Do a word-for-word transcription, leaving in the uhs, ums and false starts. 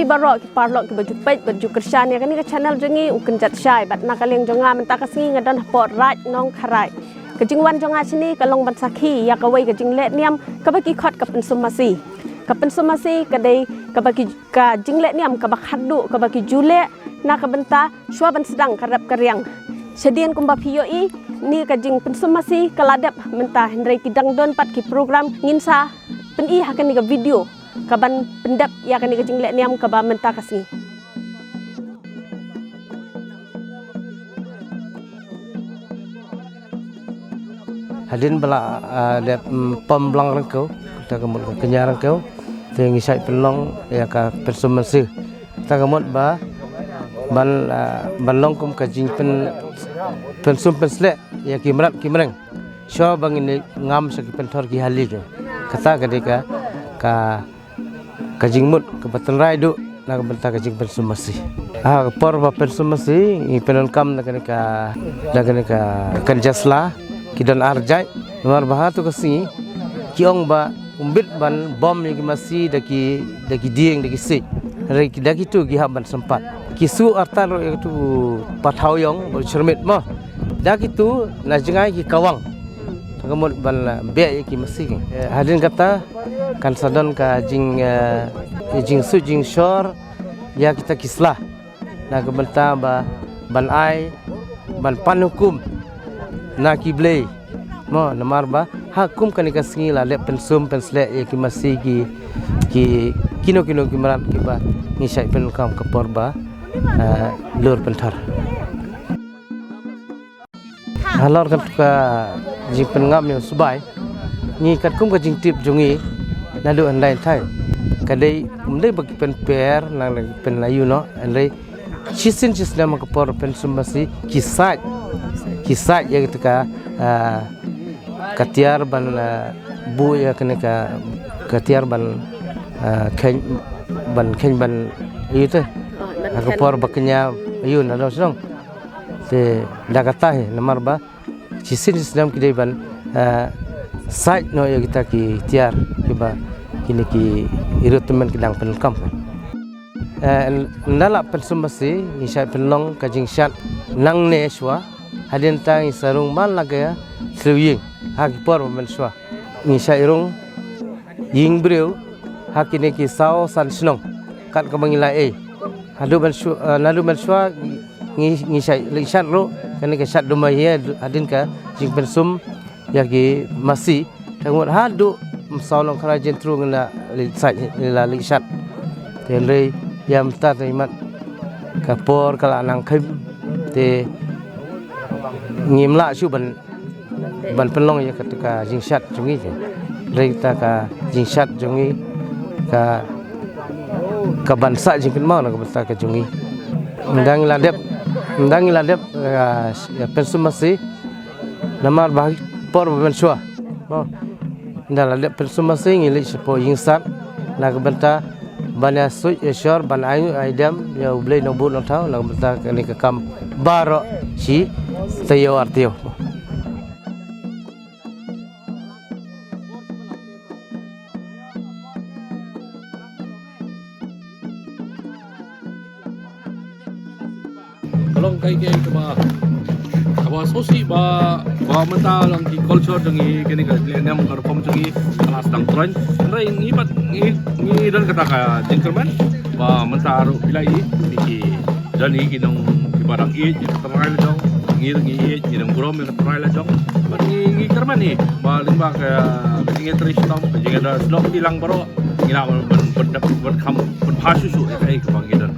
Baroh ki paralok kiba ju peit bad ju kyrshan ïa kane ka channel jong ngi, u kynjat shai bad na ka liang jong nga mynta ka sngi nga don hapoh Raid Nongkharai. Ka jingwan jong nga shane ka long ban sakhi ïa kawei ka jingleh niam kaba ki khot ka pynsum masi. Ka pynsum masi ka dei kaba ki, ka jingleh niam kaba khatduh kaba ki ju leh na ka bynta shuwa ban sdang ka rep ka riang. Shadien kumba phi ïohi, ne ka jingpynsum masi ka la dep mynta, hynrei ki dang don pat ki program, ngin sa pyni ha kane ka video kaban pyndep ïa kane ka jingleh niam kaba mynta ka sngi. Hadien ba la, ah, dep, mm, pom blang ryngkew, kata ka mut ka kñia ryngkew, te ngi shait pynlong ïa ka pynsum masi. Kata ka mut ba ban, ah, ban long kum ka jingpyn, pynsum pynsleh ïa ki mrad ki mreng. Shuwa ba ngin ngam sha ki pynthor ki hali ki. Kata ka dei ka, ka ka jingmut kaba tynrai duh na ka bynta ka jingpynsum masi. Ha ka por ba pynsum masi ngi pyndonkam da kane ka, da kane ka kynja sla, ki don ar jait. Namar ba ha tu ka sngi ki ong ba ym bit ban bom ïa ki masi da ki, da ki dieng da ki siej. Hynrei da kitu ki hap ban sympat. Ki shu artat ruh ïa katu pathaw ïong ba shyrmit mo. Da kitu na jngai ki kawang. Te ka mut ban, eh, beh ïa ki masi. Eh, hadien kata kan sa don ka jing, eh, jingsuit jingshor ïa kita ki sla. Na ka bynta ba ban ai, ban pan hukum na ki blei. Mo, namar ba ha kum kane ka sngi la leh pynsum pynsleh ïa ki masi ki, ki kino kino ki mrad kiba ngi shait pyndonkam ka por ba, eh, lur pynthor. Halor katu ka jingpynngam ïa u subai, ngi katkum ka jingtip jong ngi naduh hyndai hynthai. Ka dei, ym dei ba ki pynper, nang dei ki pynlayu noh, hynrei shisien shisnem ha ka por pynsum masi, ki sait, ki sait ïa kata ka, ah, ka tiar ban, ah, buh ïa kane ka, ka tiar ban, ah, kheiñ, ban kheiñ ban, ïa te. Ha ka por ba kñia, ïa na dong shnong. Te da kata hi namar ba shisien shisnem ki dei ban, eh, sait noh ïa kita ki tiar kiba kine ki ïa rud tymmen ki dang pyndonkam. Eh, ynda la pynsum masi ngi shait pynlong ka jingshad nangne shuwa, hadien ta ngi sa rung man la ka thliew ïing ha ki por ba mynshuwa. Ngi shait rung ïing briew ha kine ki saw san shnong kat kaba ngi la ei. Haduh mynshuwa, eh, naduh mynshuwa ngi, ngi shait leit shad ruh kane ka shad duma ïa hadien ka jingpynsum ïa ki masi. Te ngut haduh Msaw Nongkharai Jyntru ngi la leit shad, ngi la leit shad. Te hynrei ïa mynta te imat ka por ka la nang khim te ngim lah shuh ban ban pynlong ïa kata ka jingshad jong ngi. Hynrei kata ka jingshad jong ngi ka, ka ban sah jingkynmaw na ka bynta ka jong ngi. Ynda ngi la dep, ynda ngi la dep, ah, ïa pynsum masi namar ba ha ki por ba mynshuwa. Mo. Ynda la dep pynsum masi ngi leit shapoh ïing sad na ka bynta ban ïa suit ïa shor ban ai, ai dem ïa U Blei Nongbud Nongthaw na ka bynta kane ka kam baroh shi taïew ar taïew. Ka long kaei kaei kaba, kaba sngewsih ba, ba mynta long ki culture jong ngi, kine ki leh niam ka rukom jong ngi ka la sdang troiñ. Hynrei ngi pat ngi, ngi don kata ka jingkyrmen ba mynta ruh phi la ïohi ki don hi ki nong kiba dang ïeit ïa ka trai la jong, ngi ruh ngi ïeit ngi dang burom ïa ka trai la jong. Bad ngi, ngi kyrmen hi ba lyngba ka, ka jingïatrei shitom, ka jingïatrei shnong ki lang baroh ngi lah ban, ban, ban kham ban pha shuh shuh ïa kaei kaba ngi don.